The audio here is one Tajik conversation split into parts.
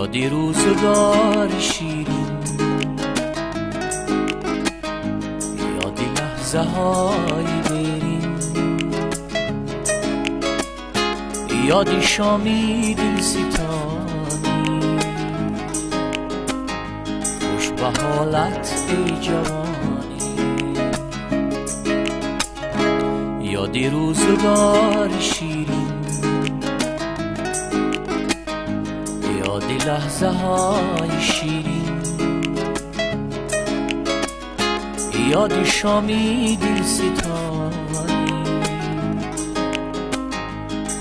Ёди рӯзгори ширин, ёди лаҳзаҳои дерин, ёди шоми дилситонӣ. Хуш ба ҳолат эй ҷавонӣ, ёди рӯзгори ширин, ёди лаҳзаҳои ширин, ёди шоми дилситонӣ.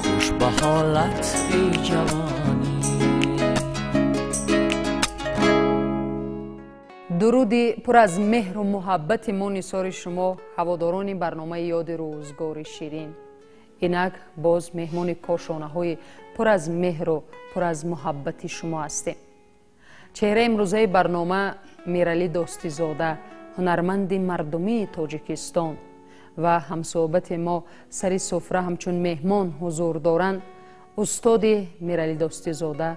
Хуш ба ҳолат эй ҷавонӣ. Дуруди пур аз меҳру муҳаббати мо нисори шумо, ҳаводорони барномаи ёди рӯзгори ширин. Инак боз меҳмони кошонаҳои пур аз меҳру пур аз муҳаббати шумо ҳастем. Чеҳраи имрӯзаи барнома Миралӣ Достизода, ҳунарманди мардумии Тоҷикистон, ва ҳамсӯҳбати мо сари суфра ҳамчун меҳмон ҳузур доранд устоди Миралӣ Достизода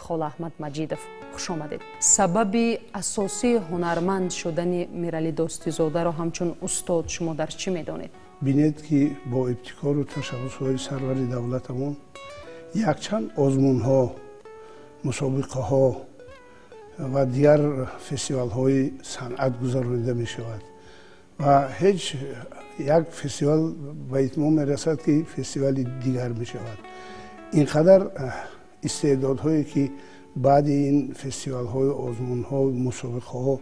Хола Аҳмад Маҷидов. Хуш омадед. Сабаби асосии ҳунарманд шудани Миралӣ Достизодаро ҳамчун устод шумо дар чӣ медонед? Бинед, ки бо ибтикору ташаббусҳои сарвари давлатамон якчанд озмунҳо, мусобиқаҳо ва дигар фестивалҳои санъат гузаронида мешавад ва ҳеҷ як фестивал ба итмом мерасад, ки фестивали дигар мешавад. Ин қадар истеъдодҳое, ки баъди ин фестивалҳои, озмунҳо, мусобиқаҳо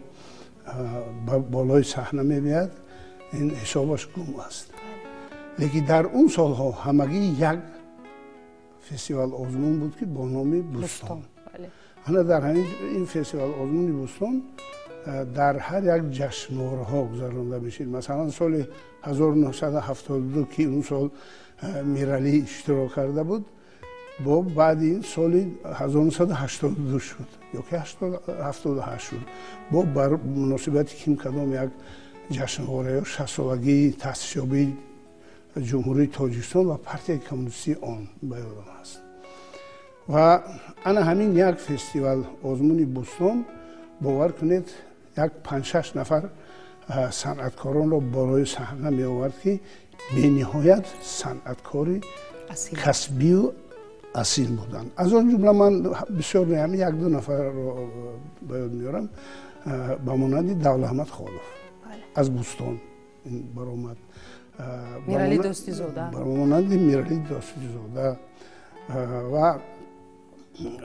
ба болои саҳна мебиёяд, ин ҳисобаш гум аст. Лекин дар он солҳо ҳамагӣ як фестивал озмун буд, ки бо номи Бӯстон. Ана дар ҳамин ин фестивал озмуни Бӯстон дар ҳар як ҷашнвораҳо гузаронда мешид. Масалан, соли 1972, ки он сол Миралӣ иштирок карда буд, бо баъди ин соли 1982 шуд ё ки 78 шуд, бо бар муносибати ким кадом як ҷашнвора ё 60-солагии таъсисёбии Ҷумҳурии Тоҷикистон ва партияи коммунистии он, ба ёдам аст. Ва ана ҳамин як фестивал озмуни Бӯстон, бовар кунед, як 5-6 нафар санъаткоронро болои саҳна меовард, ки бениҳоят санъаткори касбию асил буданд. Аз он ҷумла ман бисёр ҳамин як-ду нафарро ба ёд меорам, ба монанди Давлаҳмад Холов аз Бӯстон баромад, Миралӣ Достизода, ба монанди Миралӣ Достизода ва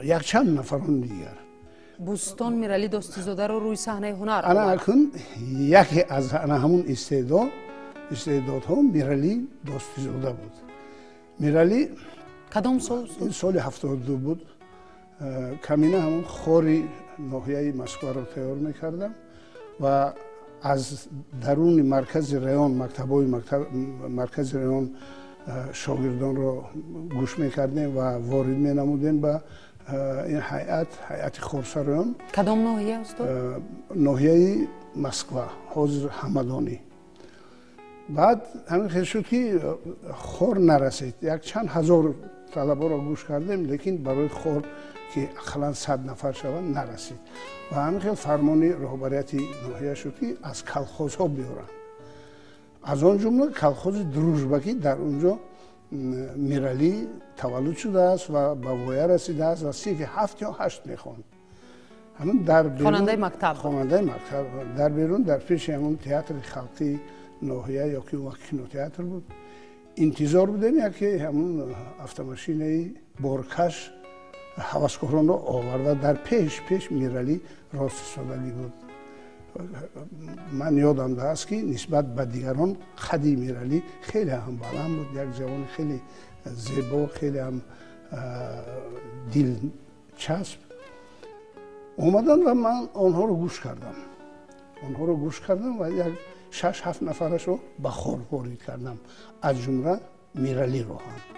якчанд нафарони дигар. Бӯстон Миралӣ Достизодаро рӯи саҳнаи ҳунар ана акун яке аз ана ҳамун истеъдодҳо Миралӣ Достизода буд. Миралӣ кадом сол? Ин соли 72 буд. Камина ҳамун хори ноҳияи Москваро тайёр мекардам ва аз даруни маркази район, мактабҳои маркази район шогирдонро гӯш мекардем ва ворид менамудем ба ин ҳайат, ҳайати хорсароён. Кадом ноҳия, устод? Ноҳияи Москва, ҳозир Ҳамадонӣ. Баъд ҳамин хел шуд, ки хор нарасид. Як чанд ҳазор талабаро гӯш кардем, лекин барои хор, ки ақаллан 100 нафар шаванд, нарасид. Ва ҳамин хел фармони роҳбарияти ноҳия шуд, ки аз колхозҳо биёранд, аз он ҷумла колхози Дружба, ки дар он ҷо Миралӣ таваллуд шудааст ва ба воя расидааст ва синфи 7 ё 8 мехонд. Ҳамун дар хонандаи мактаб, хонандаи мактаб, дар берун, дар пеши ҳамун театри халқии ноҳия ё ки он вақт кинотеатр буд, интизор будем, яке ҳамун автомашинаи боркаш ҳаваскоронро оварда, дар пеш Миралӣ рост истодагӣ буд. Ман ёдам ааст, ки нисбат ба дигарон қади Миралӣ хеле ҳам баланд буд, як ҷавони хеле зебо, хеле ҳам дилчасп омаданд ва ман онҳоро гӯш кардам, онҳоро гӯш кардам ва як 6-7 нафарашро ба хор ворид кардам, аз ҷумла Миралиро ҳам.